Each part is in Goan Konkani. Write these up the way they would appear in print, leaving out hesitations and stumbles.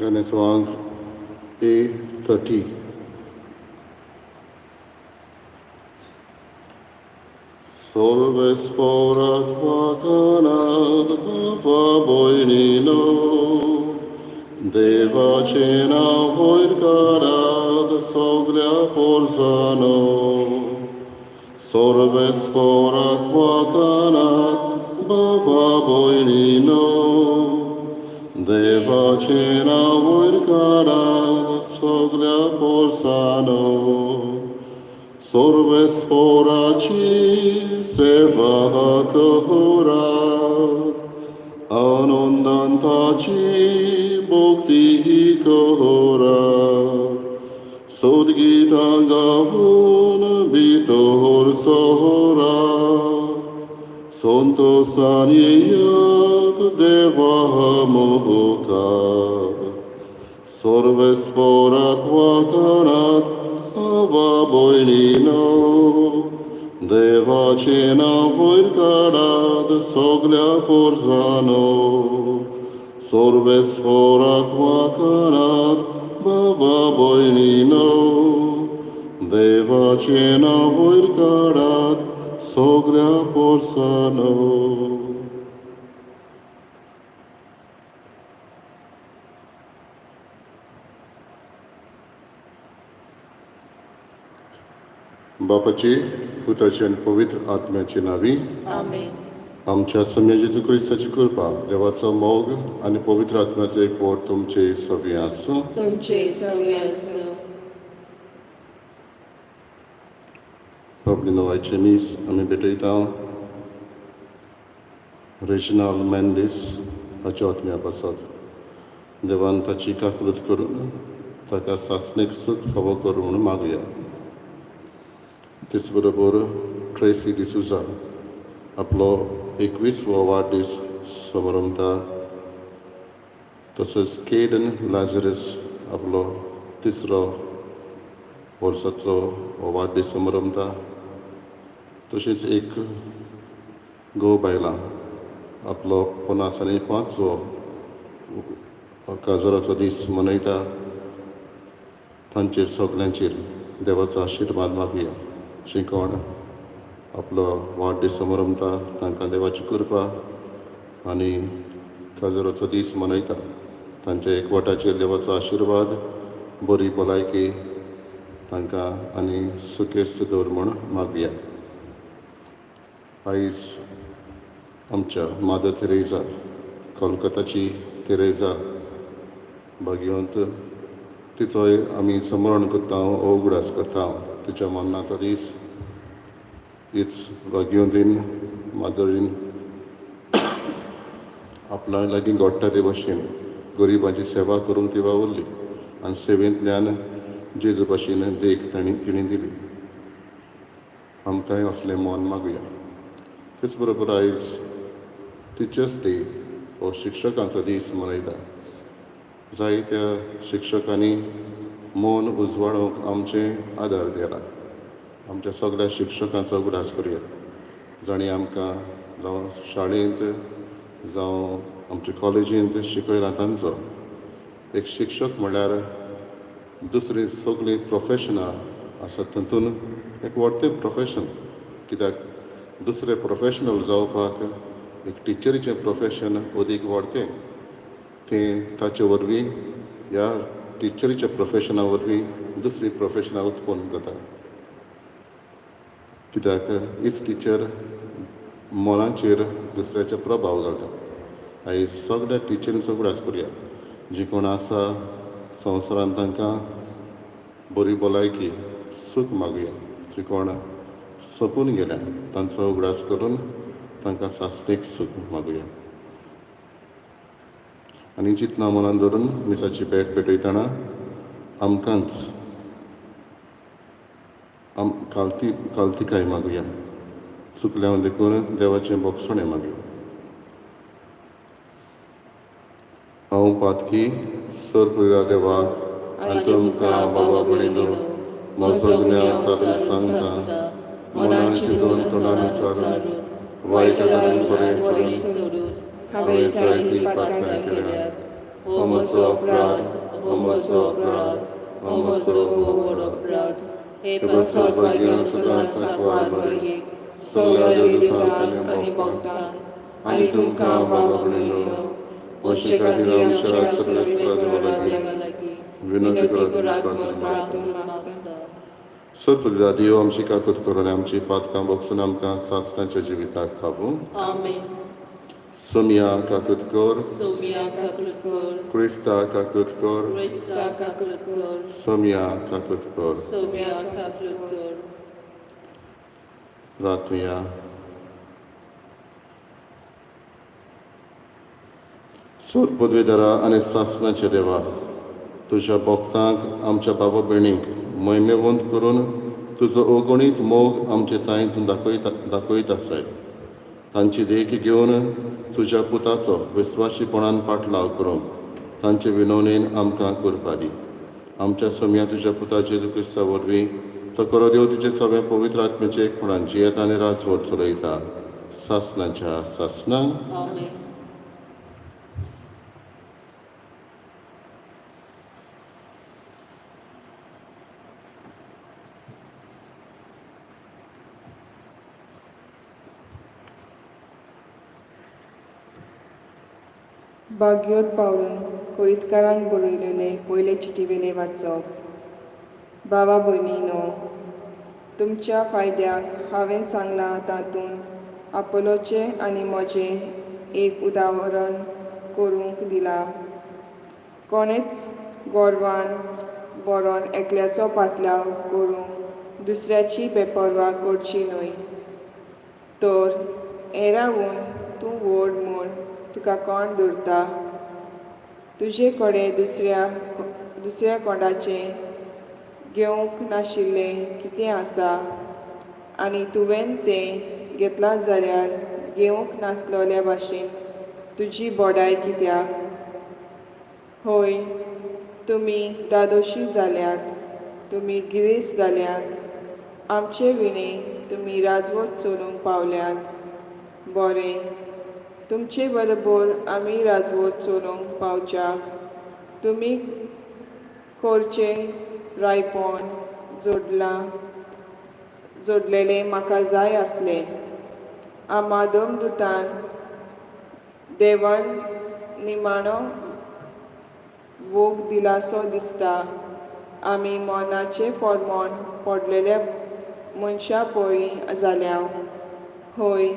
गाण्याचो अंक A30. Solves vacanat bava boinino, देवाचे नांव वयर काडात सगल्या पोरसानो. सर्वेस्पोराक वाकानात बाबा भयणीनो, देवाचे नांव वयर काडात सगल्या पोरसानो. सर्वेस्पोराची सेवा करात, आनंदान ताची भक्ती करात, सद्गीतां गावन भितर सरात, संतोषान येयात देवा मुखार. सर्वेस्पोराक वाकानात भावा भयणीनो, देवाचे नांव वयर काडात सगल्या पोरसानो. सर्वेस्पोराक वाकानात भावा भयणीनो, देवाचे नांव वयर काडात सगल्या पोरसानो. बापाचे, पुताचे आनी पवित्र आत्म्याचे नांवी. आमेन. आमच्या सोम्या जेजू क्रिस्ताची कृपा, देवाचो मोग आनी पवित्र आत्म्याचो एकवट तुमचे सगळें आसूं. तुमचे सवी आसूं. बाबली नवायचें मीस आमी भेटयता रेजिनाल्ड मेंडीस हाच्या आत्म्या पासत. देवान ताची काकूळट करून ताका सासणीक सूख फावो करूं म्हणून मागुया. तेच बरोबर ट्रेसी डिसुजा आपलो 21वो वाडदीस समारंभता, तसोच केडन लाजरस आपलो तिसरो वर्साचो हो वाडदीस समारंभता. तशेंच एक घोव बायलां आपलो 55 आनी 5वो काजाराचो दीस मनयता. तांचेर सगल्यांचेर देवाचो आशिर्वाद मागुया. जे कोण आपलो वाडदीस समारंभता तांकां देवाची कृपा आनी काजाराचो दीस मनयता तांच्या एकवटाचेर देवाचो आशिर्वाद, बरी भलायकी तांकां आनी सुखेस्त दवर म्हूण मागुया. आयज आमच्या मादर तेरेजा, कोलकाताची तेरेजा भाग्यवंत, तिचोय आमी स्मरण करता, उगडास करता. तिच्या मरणाचो दीस हीच भाग्यवंतीन मादरीन आपल्या लागीं घडटा ते भशेन गरिबांची सेवा करूंक ती वावुरली आनी सेवेंतल्यान जेजू भाशेन देख तांणी तिणें दिली. आमकांय असलें मन मागुया. तेच बरोबर आयज टिचर्स डे हो शिक्षकांचो दीस मनयता. जायत्या शिक्षकांनी मन उजवाडोवंक आमचें आदार दिला. आमच्या सगळ्या शिक्षकांचो उगडास करुया, जांणी आमकां जावं शाळेंत जावं आमच्या कॉलेजींत शिकयला तांचो. एक शिक्षक म्हणल्यार दुसरीं सगळीं प्रोफेशनां आसात तातूंत एक व्हडलें प्रोफेशन, कित्याक दुसरें प्रोफेशनल जावपाक एक टिचरीचें प्रोफेशन अदीक व्हडलें. तें ताचे वरवीं, ह्या टिचरीच्या प्रोफेशना वरवीं दुसरीं प्रोफेशनां उत्पन्न जाता, कित्याक हीच टिचर मनाचेर दुसऱ्याचो प्रभाव घालता. आयज सगळ्या टिचरींचो उगडास करुया. जी कोण आसा संवसारांत तांकां बरी भलायकी, सूख मागुया. जी कोण सोंपून गेल्या तांचो उगडास करून तांकां सासणीक सूख मागुया. आनी चिंतना मनान धरून मिसाची भेट भेटयतना आमकांच आम कालती कालतिकाय मागुया. चुकल्या देखून देवाचें भोगसणें मागुया. हांव पातकी सर पुया देवाक आनी तुमकां बाबा भयणीनो म्हजो गुन्यांव चालून सांगता. मनान चिंतून, तोंडान उच्चारून, वायट आनी बरें सोडून सोडून हांवें जायतीं पातकां केल्यात. हो म्हजो अपराध, हो म्हजो अपराध, हो म्हजो भोव व्हड अपराध. हे पासत भाग्यान सदांच सांकवार मरियेक, सगळ्या देवदूतांक आनी भक्तांक आनी तुमकां बाबा भयणीनो, वचचे खातीर आमच्या सर्वेस्परा देवा लागीं विनंती करात म्हूण प्रार्थना मागता. सरपदा देव आमची काकूत करून आमची पातकां बगसून आमकां सासणाच्या जिविताक पावूं. आमेन. सोमया काकूत कर. सोमिया काकूत कर. क्रिस्ता काकूत कर. क्रिस्ता काकूत कर. सोमया काकूत कर. सोमिया काकूत कर. प्रार्थुया. सोर पदवेदारा आनी सासणाच्या देवा, तुज्या भक्तांक आमच्या बाबा भयणींक महिमेवंत करून तुजो अगणीत मोग आमचे तांय तूं दाखयता दाखयत आसाय. तांची देख घेवन तुज्या पुताचो विस्वाशीपणान पाटलाव करूंक तांचे विनवणेन आमकां करपा दी. आमच्या सोमया तुज्या पुता जेजू क्रिस्ता वरवीं, तो करो देव तुजे सगळें पवित्र आत्म्याचे एकपणान जियेता आनी राजवट चलयता सासणाच्या सासणां. आमेन. बाग्योत पावलून कोरितकारांक बरयलेले पयले चिटीवेले वाचप. बाबा भयणीनो, तुमच्या फायद्याक हांवें सांगलां तातूंत आपोलोचें आनी म्हजें एक उदाहरण करूंक दिलां. कोणेच गोरवान बरोवन एकल्याचो पाटलाव करूंक दुसऱ्याची बेपर्वा करची न्हय. तर हेरावून तूं व्हड म्हूण तुका कोण धरता? तुजे कडेन दुसऱ्या दुसऱ्या कोणाचें घेवंक नाशिल्लें कितें आसा? आनी तुवें तें घेतलां जाल्यार घेवंक नासलोल्या भाशेन तुजी बडाय कित्याक? हय, तुमी धादोशी जाल्यात, तुमी गिरेस्त जाल्यात, आमचे विणें तुमी राजवट चलूंक पावल्यात. बरें, तुमचे बरोबर आमी राजवट चलोवंक पावच्याक तुमी करचें रायपण जोडलां जोडलेलें म्हाका जाय आसलें. आमादम दुतान देवान निमाणो वोग दिलासो दिसता. आमी मनाचें फॉर्मोन पडलेल्या मनशा पळी जाल्या. हय,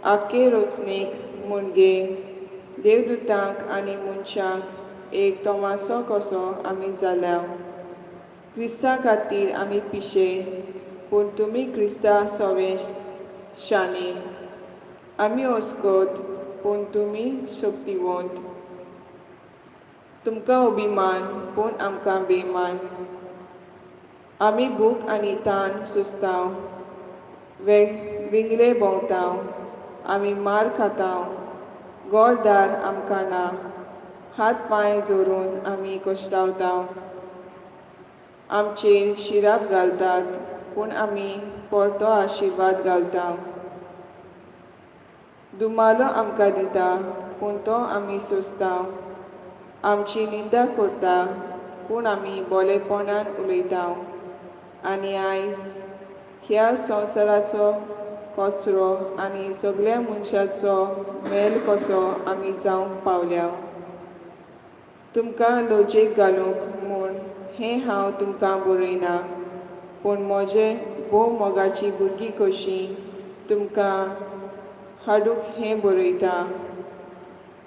आख्खे रचणेक म्हणजे देवदूतांक आनी मनशांक एक तमासो कसो आमी जाल्या. क्रिस्ता खातीर आमी पिशे, पूण तुमी क्रिस्ता सोवे शाणी. आमी अस्कत, पूण तुमी शक्तिवंत. तुमकां अभिमान, पूण आमकां बेमान. आमी भूक आनी तान सोंसतांव, वे विंगले भोंवतांव, आमी मार खातांव, घरदार आमकां ना, हात पांय जोरून आमी कश्टावतांव. आमचेर शिराप घालतात, पूण आमी परतो आशिर्वाद घालता. दुमालो आमकां दिता, पूण तो आमी सोंसता. आमची निंदा करता, पूण आमी बोलेपणान उलयता. आनी आयज ह्या संवसाराचो कचरो आनी सगळ्या मनशाचो मेल कसो आमी जावंक पावल्या. तुमकां लजेक घालूंक म्हूण हें हांव तुमकां बरयना, पूण म्हजे भोव मोगाची भुरगीं कशीं तुमकां हाडूंक हें बरयता.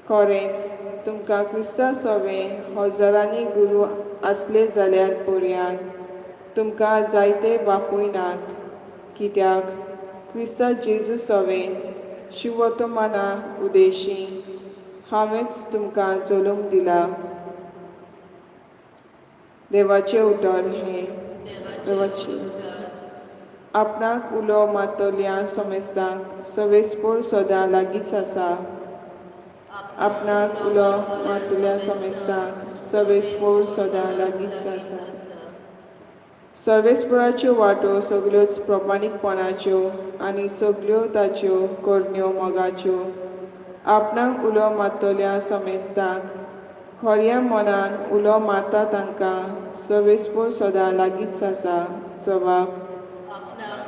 खरेंच तुमकां क्रिस्ता सोवें हजारांनी गुरू आसले जाल्यार पर्यान तुमकां जायते बापूय नात, कित्याक क्रिस्ता जेजू सोवें शिवतमाना उदेशी हांवेंच तुमकां जल्म दिला. देवाचें उतर हें. देवाचें आपणाक उलो मारतल्या समेस्तांक सवेस्पोर सदां लागींच आसा. आपणाक उलो मारतल्या समेस्तांक सवेस्पोर सदां लागींच आसा. सर्वेस्पोराच्यो वाटो सगल्योच प्रमाणीकपणाच्यो आनी सगल्यो ताच्यो करण्यो मोगाच्यो. आपणाक उलो मारतल्या समेस्तांक खऱ्या मनान उलो मारता तांकां सर्वेस्पोर सदां लागींच आसा. जबाब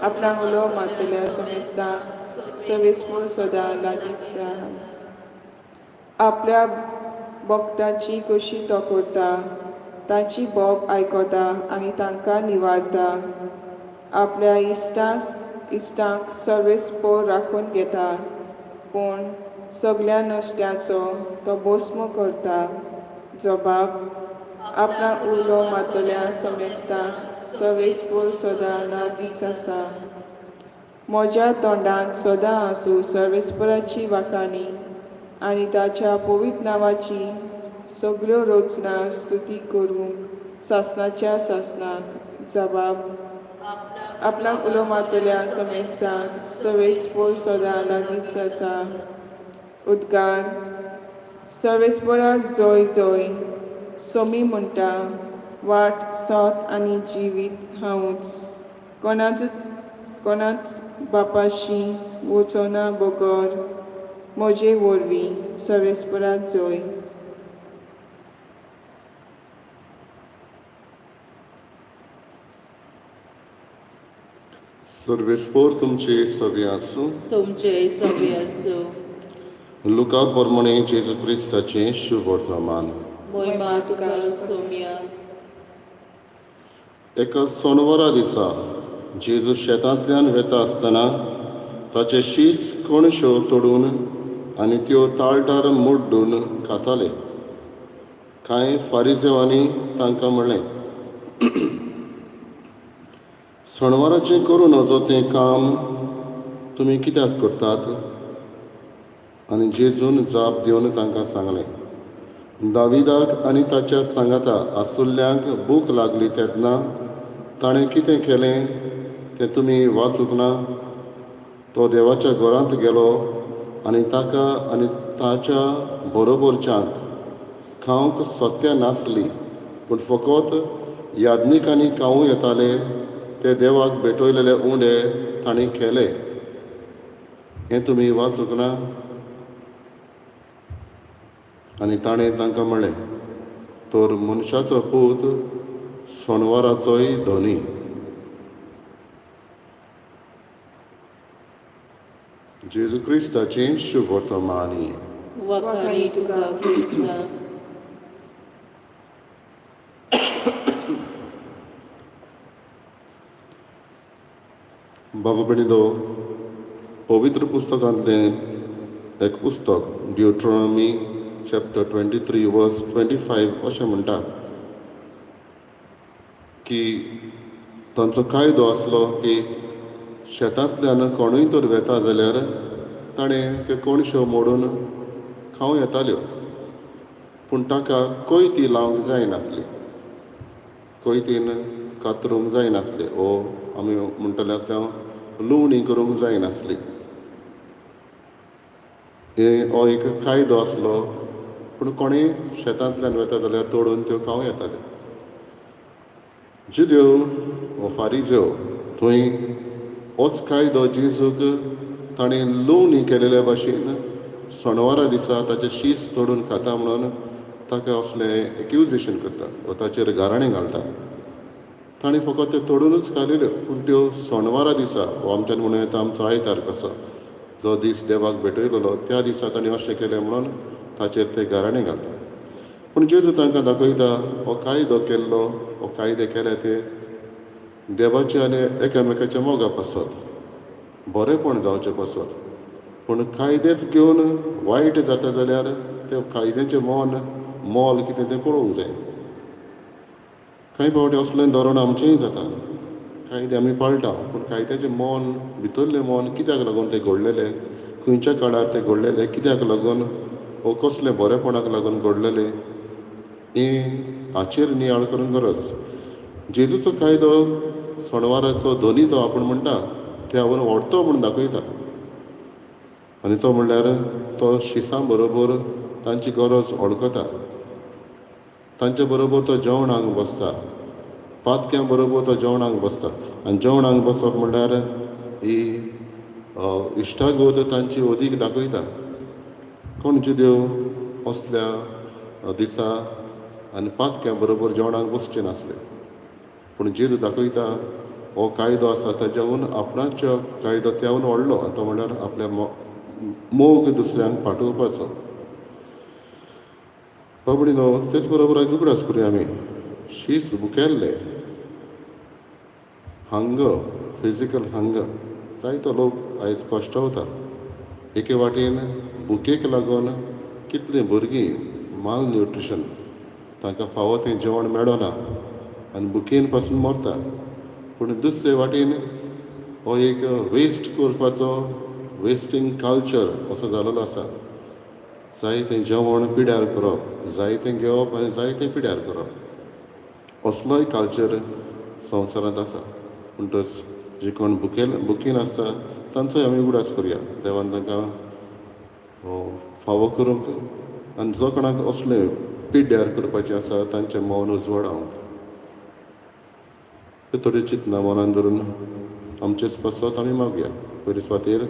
आपणाक उलो मारतल्या समेस्तांक सर्वेस्पोर सदां लागींच आसा. आपल्या भक्तांची कशी तो करता, तांची बोब आयकता आनी तांकां निवारता. आपल्या इश्टांक सर्वेस्पोर राखून घेता, पूण सगल्या नश्ट्याचो तो भस्म करता. जबाब आपणाक उलो मारतल्या समेस्तांक सर्वेस्पोर सदां लागींच आसा. म्हज्या तोंडांत सदां आसूं सर्वेस्पराची वाखाणी आनी ताच्या पवित्र नांवाची सगल्यो रचना स्तुती करूंक सासणाच्या सासणाक. जबाब आपणाक उलो मारतल्या समेस्तांक सर्वेस्पोर सदां लागींच आसा. उद्गार सर्वेस्पोराक जय जय. सोमी म्हणटा, वाट सत आनी जिवीत हांवूच, कोणाच कोणाच बापाशी वचना बगर म्हजे वरवीं. सर्वेस्पराक जय. सर्वेस्पोर तुमचे सगळे आसूं. तुमचे सगळे आसूं. लुका प्रमाणे जेजू क्रिस्ताचें शुभवर्तमान. मोहिमा तुका सोम्या. एका सोनवारा दिसा जेजू शेतांतल्यान वेता आसतना ताचे शीस कणश्यो तोडून आनी त्यो ताळटार मुड्डून खाताले. कांय फारिजेवांनी तांकां म्हणलें, सणवाराचें करूं नजो तें काम तुमी कित्याक करतात? आनी जेजून जाप दिवन तांकां सांगलें, दाविदाक आनी ताच्या सांगाता आसुल्ल्यांक भूक लागली तेन्ना ताणें कितें केलें तें तुमी वाचूंक ना? तो देवाच्या घरांत गेलो आनी ताका आनी ताच्या बरोबरच्यांक खावंक सत्या नासली, पूण फकत याज्ञिकांनी खावूं येताले ते देवाक भेटयलेले उंडे तांणी केले. हें तुमी वाचूंक ना? आनी ताणें तांकां म्हणलें, तर मनशाचो पूत सोनवाराचोय धनी. जेजू क्रिस्ताचें शुभवर्तमानी. वाखाणी तुका क्रिस्ता. बाबा भयणींनो, पवित्र पुस्तकांतलें एक पुस्तक ड्युट्रोनॉमी चॅप्टर 23 वर्स 25 अशें म्हणटा की तांचो कायदो आसलो की शेतांतल्यान कोणूय तर वेता जाल्यार ताणें त्यो कणश्यो मोडून खावं येताल्यो, पूण ताका कोयती लावंक जायनासली, कोयतीन कातरूंक जायनासले, ओ आमी म्हणटले आसल्यार लुवणी करूंक जायनासली. हे हो एक कायदो आसलो, पूण कोणूय शेतांतल्यान वेता जाल्यार तोडून त्यो खावं येताल्यो. जुदेव वो फारिजेव थंय होच कायदो जेजूक ताणें लुवणी केलेल्या भाशेन सणवारा दिसा ताचें शीस तोडून खाता म्हणून ताका असलें एक्युजेशन करता वो ताचेर गाराणें घालता. ताणें फकत त्यो तोडुनूच खालेल्यो, पूण त्यो सणवारा दिसा वो आमच्यान म्हणूं येता आमचो आयतार कसो जो दीस देवाक भेटयलेलो त्या दिसा ताणें अशें केलें म्हणून ताचेर ते गाराणें घालता. पूण जेजू तांकां दाखयता हो कायदो केल्लो, हो कायदे केले ते देवाचे आनी एकामेकाच्या मोगा पासत, बरेंपण जावचें पासत. पूण कायदेच घेवन वायट जाता जाल्यार ते कायद्याचें मोन मोल कितें तें पळोवंक जाय. कांय फावटी असलें धोरण आमचेंय जाता, कायदे आमी पाळटा पूण कायद्याचें मन भितरलें मन कित्याक लागून तें घडलेलें, खंयच्या काळार तें घडलेलें, कित्याक लागून वो कसलें बरेपणाक लागून घडलेलें हें हाचेर नियाळ करूंक गरज. जेजूचो कायदो सणवाराचो धनी तो आपूण म्हणटा ते आपूण व्हडतो म्हूण दाखयता, आनी तो म्हणल्यार तो शिसां बरोबर तांची गरज वळखता, तांचे बरोबर तो जेवणाक बसता, पातक्यां बरोबर तो जेवणाक बसता. आनी जेवणाक बसप म्हणल्यार ही इश्टागत तांची अदीक दाखयता. कोण जुदेव असल्या दिसा आनी पातक्या बरोबर जेवणाक बसचे नासले. पूण जेजू दाखयता हो कायदो आसा ताच्याहून आपणाचो कायदो त्याहून व्हडलो, आनी तो म्हणल्यार आपल्या मोग दुसऱ्यांक पाठोवपाचो. बाबडी न्हू, तेच बरोबर आयज उगडास करुया आमी शीस भुकेल्ले, हंगर, फिजिकल हंगर. जायतो लोक आयज कश्टवता. एके वाटेन भुकेक लागून कितलीं भुरगीं मालन्युट्रिशन, तांकां फावो तें जेवण मेळना आनी भुकेन पासून मरता. पूण दुसरे वाटेन हो एक वेस्ट करपाचो, वेस्टींग कल्चर असो जालेलो आसा. जाय तें जेवण पिड्यार करप, जाय तें घेवप आनी जाय तें पिड्यार करप, असलोय कल्चर संवसारांत आसा. म्हणटच जे कोण भुकेन आसता तांचोय आमी उगडास करुया. देवान तांकां फावो करूंक आनी जो कोणाक असलें पिड्ड्यार करपाचें आसा तांचें मौन उजवाडावंक. ह्यो थोड्यो चिंतना मनान धरून आमचेच पासत आमी मागया. पयले सुवातेर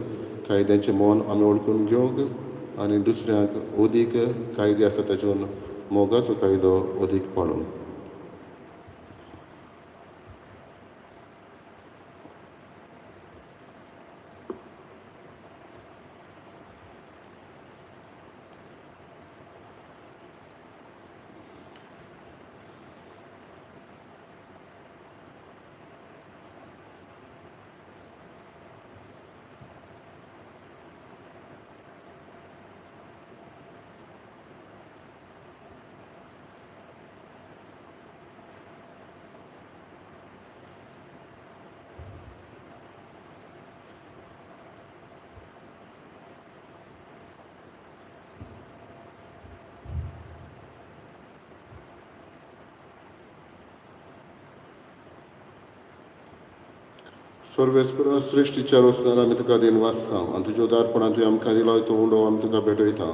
कायद्यांचें मौन आमी वळखून घेवंक आनी दुसऱ्यांक अदीक कायदे आसा ताच्यान मोगाचो कायदो अदीक पाळूंक. सर्वेस्परा सृश्टीच्या रोसणार आमी तुका दिनवासता आनी तुज्या उदारपणान तुवें आमकां दिलो तो उंडो आमी तुका भेटयता.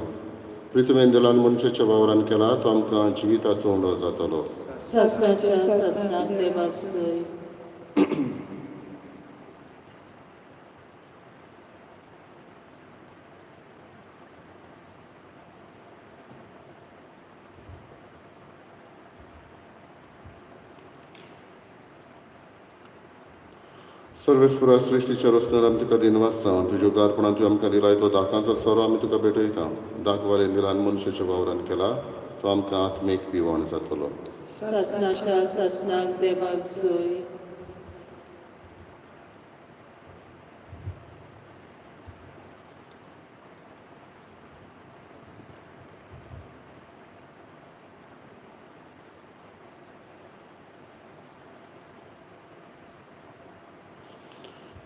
प्रितमेन दिलान मनशाच्या वावरान केला तो आमकां जिविताचो उंडो जातलो. सासणाच्या सासणाक देवाक जय. सर्वेस्परा सृश्टीच्या रचणार आमी तुका दिनवासता आनी तुज्या उदारपणान तुवें आमकां दिला तो दाकांचो सोरो आमी तुका भेटयता. दाखवाले दिलान मनशाच्या वावरान केला तो आमकां आत्मीक पिवण जातलो. सासणाच्या सासणाक देवाक जय.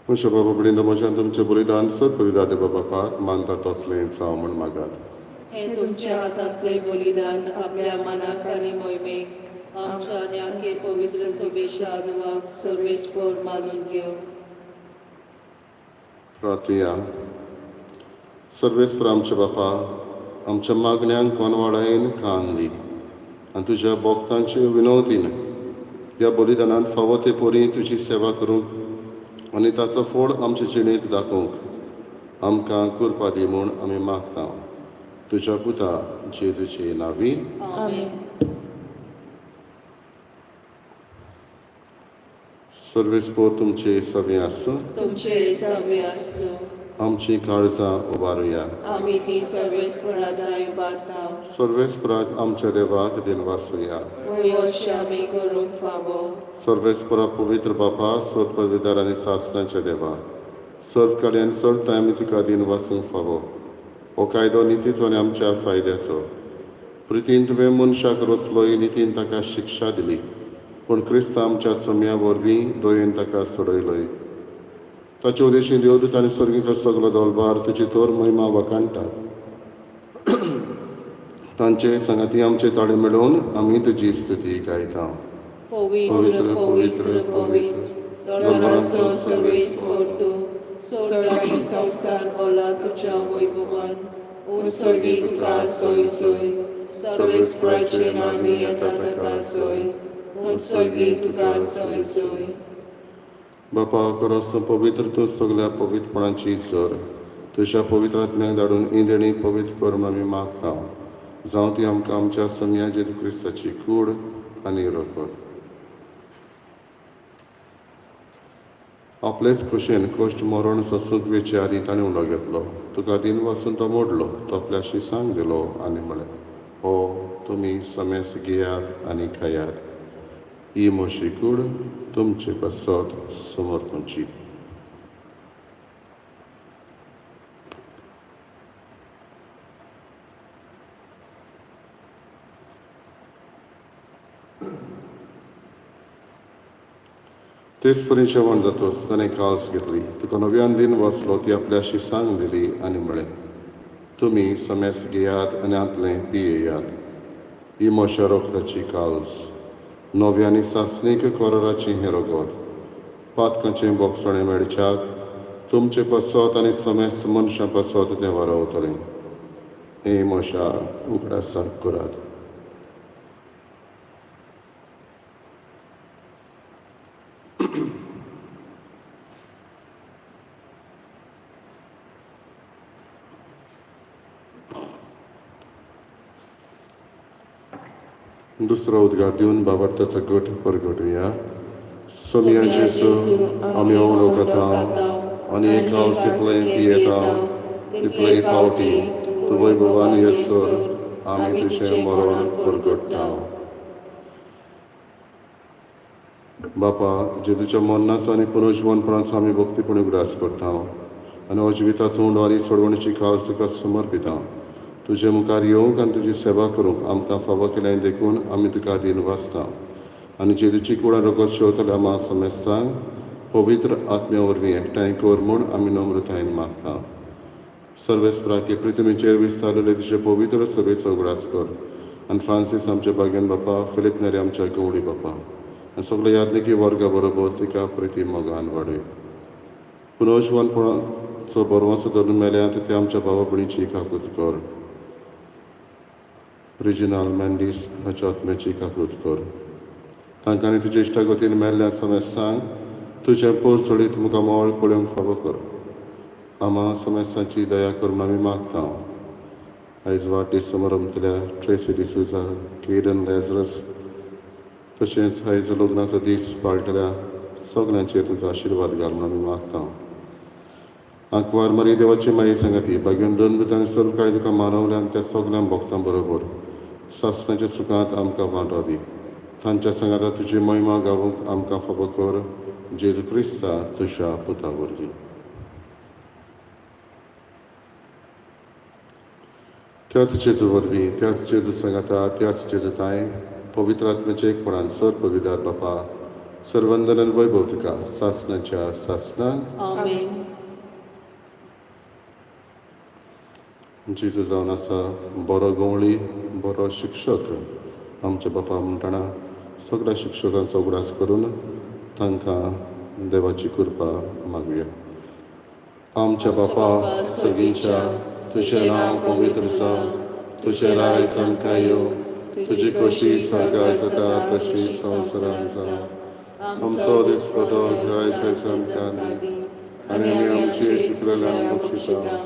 म्हज्या बाबा बडींद म्हज्यान तुमचें बलिदान सर बलिदान बापाक मानता तसलें जावं म्हूण मागात. हे तुमच्या हातांतले बलिदान आपल्या मनाक आनी मोहिमेक आमच्या आनी आखे पवित्र सभेच्या आदवाक सर्वेस्पर मानून घेवंक. प्रार्थुया. सर्वेस्पर आमच्या बापा, आमच्या मागण्यांक कोनवाडायन कान दी आनी तुज्या भक्तांचे विनवतीन ह्या बलिदानांत फावो ते परी तुजी सेवा करूंक आनी ताचो फोड आमचे जिणेंत दाखोवंक आमकां कृपा दी म्हूण आमी मागता. तुज्या पुता जेजूचे नांवी. आमेन. सर्वेस्पर तुमचे सगळें आसूं. तुमचे सगळे आसूं. आमची काळजां उबारुया. आमी ती सर्वेस्परादाय उबारता. सर्वेस्पराक आमच्या देवाक दिनवासुया. वय आमी करूंक फावो. सर्वेस्परा पवित्र बापा, सर्व पदवीदार आनी सासणाच्या देवा, सर्व कडेन सर्व आमी तुका दिनवासूंक फावो. हो कायदो नितीचो आनी आमच्या फायद्याचो. प्रितीन तुवें मनशाक रचलोय, नितीन ताका शिक्षा दिली, पूण क्रिस्त आमच्या सम्या वरवीं दयेन ताका सोडयलोय. ताचे उदेशी देवदूत आनी सर्गीचो सगलो दोलबार तुजी तोर महिमा वखाणटात. तांचे सांगाती आमचे ताळे मेळोवन आमी तुजी स्तुती गायता. पवित्र पवित्र पवित्र दरबाराचो सर्वेस्पर तूं, स्वर्ग आनी संवसार भरला तुज्या वैभवान. उत्सर्गी तुका सोय सोय, सर्वेस्पराचे नांवी येता ताका सोय. उत्सर्गी तुका सोय सोय. बापा खरोच पवित्र तूं सगल्या पवित्रपणाची जर तुज्या पवित्र आत्म्याक धाडून ही देणी पवित्र कर म्हूण आमी मागता. जावं ती आमकां आमच्या सम्या जेजू क्रिस्ताची कूड आनी रगत. आपलेच खोशेन कश्ट मरण सोंसूंक वेचे आदीं ताणें उंडो घेतलो, तुका दिन वाचून तो मोडलो, तो आपल्याशी सांग दिलो आनी म्हळें, हो तुमी समेस घेयात आनी खायात, ही म्हजी कूड तुमचे पासत समर्पणची. तेच परी जेवण जातच ताणें काल्स घेतली, तुका नव्यान दिन वाचलो, ती आपल्याशी सांग दिली आनी म्हळें, तुमी समेस घेयात आनी आंतलें पियेयात, ही म्हज्या रोगताची काल्स, नव्या आनी सासणीक कराराचें हें रगत, पातकांचें बोगसणें मेळच्याक तुमचे पासत आनी समेस्त मनशां पासत तें वारावतलें. हें म्हज्या उगडासाक करात. दुसरो उद्गार दिवन बाबर्ताचो गट परगटुया. सोमया जेजू, आमी उलो खाता आनी एक हांव तितलें पियेता तितलेय पावटी तूं वैभवान येसर आमी तुजें मरण परगट्टा. बापा, जेजूच्या मरणाचो आनी पुनर्जिवनपणाचो आमी भक्तीपणी उगडास करता आनी हो जिविताचो उंडो आनी सोडवणीची काळ तुका समर्पिता. तुजे मुखार येवंक आनी तुजी सेवा करूंक आमकां फावो केलें देखून आमी तुका अधीन वाचता आनी जेजूची कुडां रगत शेवतल्या आमा समेस्तांक पवित्र आत्म्या वरवीं एकठांय कर म्हूण आमी नम्रतायेन मागता. सर्वेस्पराके पृथ्वीचेर विस्तारलेले तुजे पवित्र सभेचो उगडास कर आनी फ्रांसीस आमच्या भाग्यान बापा, फिलीप नेरी आमच्या गवळी बापा आनी सगळे यादनिकी वर्गा बरोबर तिका प्रिती मोगान वाडय. पुनर्जिवनपणाचो बरवासो धरून मेल्यात ते आमच्या भावा भयणीची काकूत कर. रिजिनाल मेंडीस हाच्या आत्म्याची काकूत कर. तांकां आनी तुज्या इश्टागतीन मेल्ल्या समेस्तांक तुजें पोर सोडीत मुखार मोळ पळोवंक फावो कर. आमा समेस्तांची दया कर म्हूण आमी मागता. आयज वाडदीस समारंभतल्या ट्रेसी डिसुजा, केडन लॅजरस तशेंच आयज लग्नाचो दीस पाळटल्या सगल्यांचेर तुजो आशिर्वाद घाल म्हूण आमी मागता. आंकवार मारी देवाची माई सांगाती भाग्यान दोन आनी सर्व काळी तुका मानवल्या आनी त्या सगल्या भक्तां बरोबर सासणाच्या सुखांत आमकां वांटो दी. तांच्या सांगाता तुजी महिमा गावूंक आमकां फावो कर, जेजू क्रिस्ता तुज्या पुता वरवीं. त्याच जेजू वरवीं, त्याच जेजू सांगाता, त्याच जेजू ताय पवित्र आत्म्याच्या एकपणान सर पविदार बापा सर्वंदन वैभव तुका सासणाच्या सासणा. आमेन. जेजू जावन आसा बरो गवळी, बरो शिक्षक. आमच्या बापा म्हणटना सगळ्या शिक्षकांचो उगडास करून तांकां देवाची कृपा मागुया. आमच्या बापा सगळींच्या, तुजें नांव पवित्र जावं, तुजें रायज आमकां येवं, तुजी खोशी सारकार जाता तशी संवसारांत जावं. आमचो दिसपटो रायज आमकां दी आनी आमी आमचे चुकलेल्यांक बक्षिता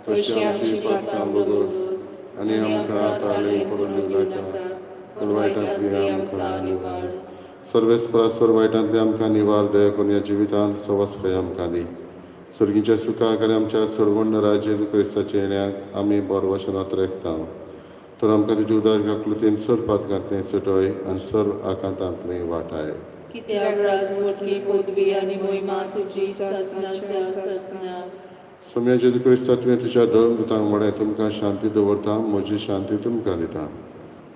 तशी आमची पातकां बोगस आनी आमकां ताळें पडून दिवं नाका, पूण वायटांतली आमकां निवार. सर्वेस्परा सर्व वायटांतली आमकां निवार, दया करून ह्या जिवितांत सवासकाय आमकां दी. सर्गीच्या सुखाक आनी आमच्या सोडवण जेजू क्रिस्ताच्या येण्याक आमी बरवशनात रेखता. तर आमकां तुजी उदार काकलुतीन सर्व पातकांतलें सुटय आनी सर्व आकांतांतलें वाटाय. कित्याक राजमोटली पदवी आनी मोहिमा तुजी सासणाच्या सासणाक. सोम्या जेजू क्रिस्ता, तुवें तुज्या धर्मदूतांक म्हळें, तुमकां शांती दवरता, म्हजी शांती तुमकां दिता.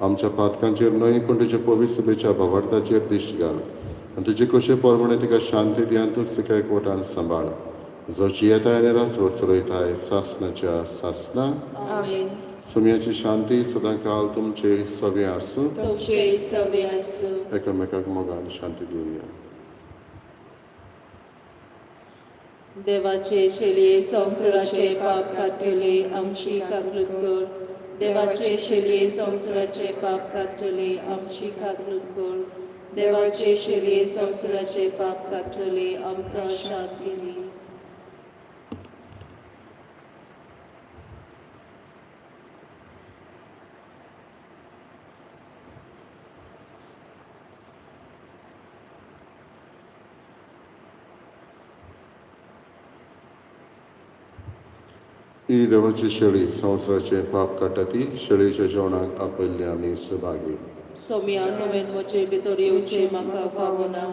आमच्या पातकांचेर न्हय पूण तुज्या पवित्र सभेच्या भावार्थाचेर दिश्ट घाल आनी तुजे कशे प्रमाणे तिका शांती दी आनी तूंच तिका एकवटान सांबाळ, जो जियेताय आनी राजवट चलयताय सासणाच्या सासणा. आमेन. सोम्याची शांती सदांकाल तुमचे सवे आसूं. तुमचे सवे आसूं. एकामेकाक मोगान शांती दिवया. देवाचे शेलये संवसाराचे पाप काडटले आमची काकलूत कर. देवाचे शेलये संवसाराचे पाप काडटले आमची काकलूत कर. देवाचे शेलये संवसाराचे पाप काडटले आमकां शांती दी. ही देवाची शेळी संवसाराचें पाप काडटा ती शेळीच्या जेवणाक आपयल्ली आमी सभागी. सोम्या, तुवें म्हजे भितर येवचें म्हाका फावना,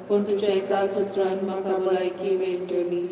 पूण तुज्या एकाच उतरान म्हाका भलायकी मेळटली.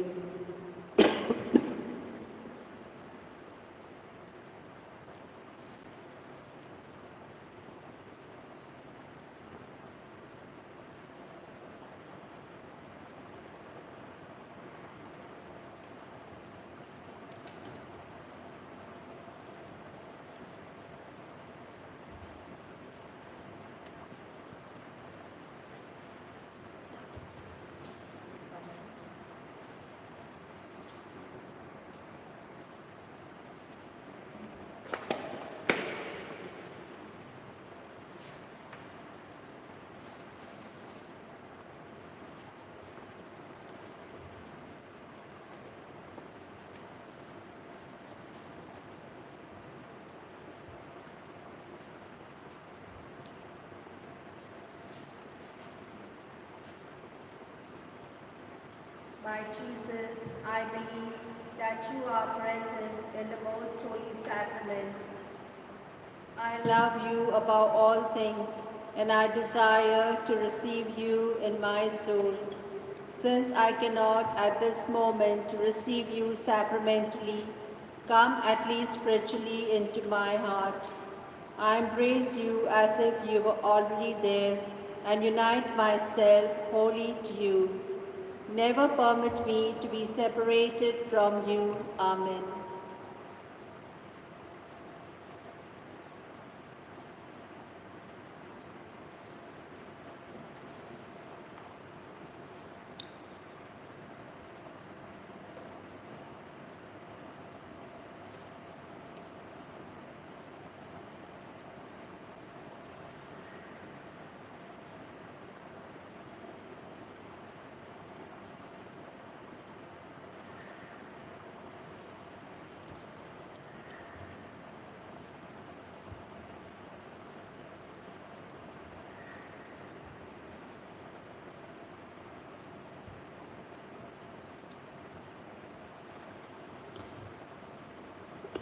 My Jesus, I believe that you are present in the most holy sacrament. I love you above all things, and I desire to receive you in my soul. Since I cannot at this moment receive you sacramentally, come at least spiritually into my heart. I embrace you as if you were already there and unite myself wholly to you. Never permit me to be separated from you. Amen.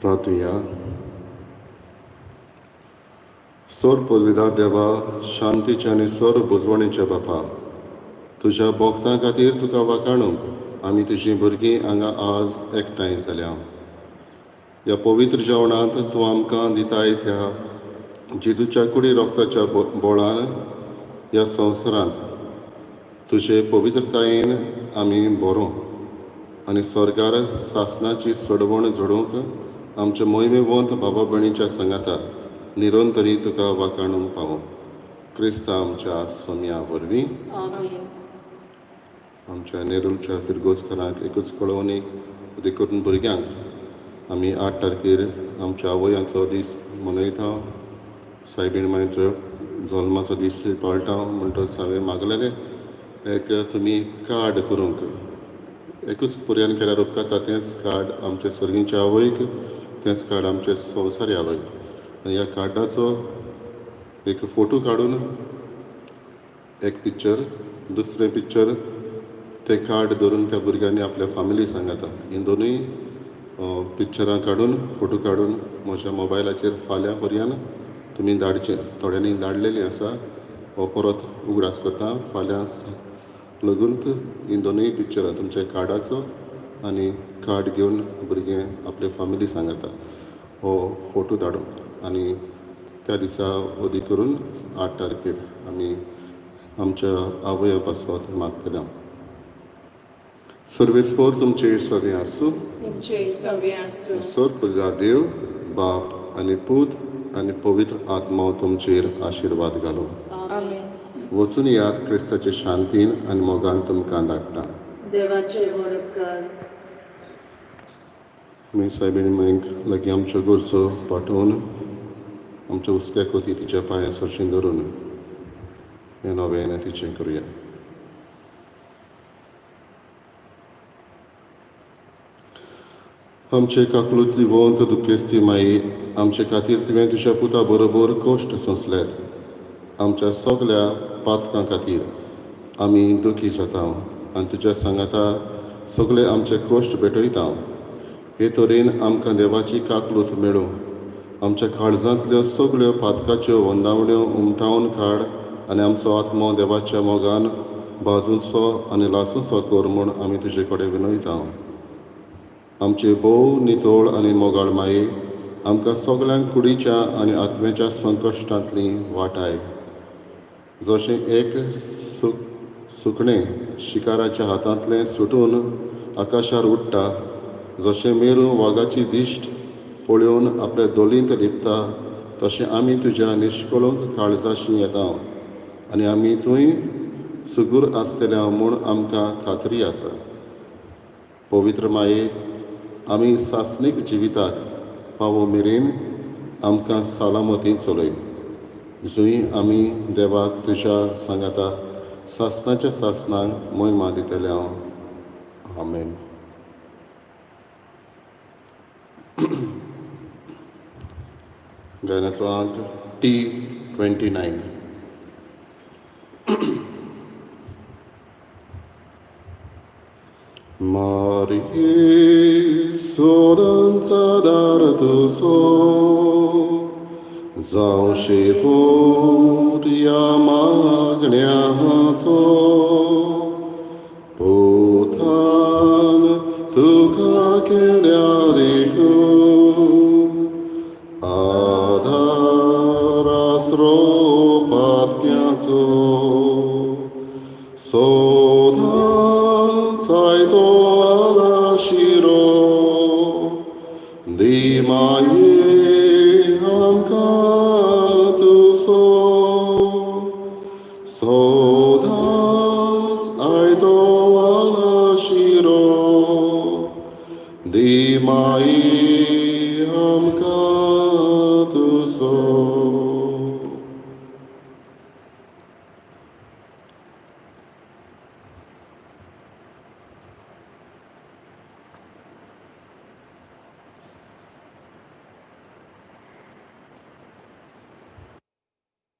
प्रार्थुया. सोर पदवीदार देवा, शांतीच्या आनी सोर बुजवणेच्या बापा, तुज्या भोक्तां खातीर तुका वाखाणूंक आमी तुजीं भुरगीं हांगा आज एकठांय जाल्या. ह्या पवित्र जेवणांत तूं आमकां दिताय त्या जेजूच्या कुडी रोगताच्या बोळान ह्या संवसारांत तुजे पवित्रतायेन आमी बरो आनी स्वर्गार सासणाची सोडवण जोडूंक आमच्या मोहिमेवंत बाबा भयणीच्या सांगाता निरंतरी तुका वाखाणूंक पावो, क्रिस्ता आमच्या सोम्या वरवीं. आमेन. आमच्या नेरूलच्या फिरगोजकारांक एकूच कळोवणी, देखून भुरग्यांक आमी 8 तारखेर आमच्या आवयांचो दीस मनयता, सायबीण मायचो जल्माचो दीस पाळटा. म्हणटच हांवें मागलेलें एक तुमी कार्ड करूंक, एकूच पुरयान केल्यार उपकारता. तेंच कार्ड आमच्या सर्गीच्या आवयक, तेंच कार्ड आमच्या संवसारी आवयक, आनी ह्या कार्डाचो एक फोटो काडून एक पिक्चर, दुसरें पिक्चर तें कार्ड धरून त्या भुरग्यांनी आपल्या फामिली सांगाता, हीं दोनूय पिक्चरां काडून फोटो काडून म्हज्या मोबायलाचेर फाल्यां पर्यान तुमी धाडचें. थोड्यांनी धाडलेलीं आसा, हो परत उगडास करता, फाल्यां लगून हीं दोनूय पिक्चरां तुमच्या कार्डाचो आनी कार्ड घेवन भुरगें आपले फामिली सांगाता हो फोटो धाडूंक, आनी त्या दिसा वदी करून 8 तारखेर आमी आमच्या आवया पासत मागतले. सर्वेस्पोर तुमचे सगळें आसूं. तुमचे सगळे आसूं. सर पुजा देव बाप आनी पूत आनी पवित्र आत्मो तुमचेर आशिर्वाद घालूं. आमेन. वचून यात, क्रिस्ताचे शांतीन आनी मोगान तुमकां धाडटा. देवाचे व्हड उपकार. आमी सायबीण मांयक लागीं आमच्यो गरजो पाठोवन आमच्या हुस्क्या कोती तिच्या पांया सरशीं धरून हें नवें तिचें करुया. आमचे काकलूत दिवंत दुखेस्ती माई, आमचे खातीर तुवें तुज्या पुता बरोबर कश्ट सोंसल्यात. आमच्या सगल्या पातकां खातीर आमी दुखी जाता आनी तुज्या सांगाता सगळे आमचे कश्ट भेटयता. हे तरेन आमकां देवाची काकलूत मेळूं. आमच्या काळजांतल्यो सगळ्यो पातकाच्यो वंदावण्यो उमटावन काड आनी आमचो आत्मो देवाच्या मोगान बाजूचो आनी लासूचो कर म्हूण आमी तुजे कडेन विनयता. आमचे भोव नितळ आनी मोगाळ माये, आमकां सगल्यांक कुडीच्या आनी आत्म्याच्या संकश्टांतली वाटाय. जशें एक सुकणें शिकाराच्या हातांतलें सुटून आकाशार उडटा, जशें मेरू वागाची दिश्ट पळोवन आपल्या दोलींत लिपता, तशें आमी तुज्या निश्कळूंक काळजाशी येता आनी आमी थंय सुगूर आसतले म्हूण आमकां खात्री आसा. पवित्र माये, आमी सासणीक जिविताक पावो मेरेन आमकां सलामतीन चलय, जंय आमी देवाक तुज्या सांगाता सासणाच्या सासणाक मोहिमा दितले हांव. आमेन. गायनाचो आंक T 29. मारिये सोदांचा दार तुजो जावं शेवट ह्या मागण्याचो, पुतान तुका केल्या देखून आधार आसरो पातक्याचो. सदांच आयतो आलाशिरो दी माये आमकां तुजो, सदांच आयतो आलाशिरो दी माये आमकां तुजो.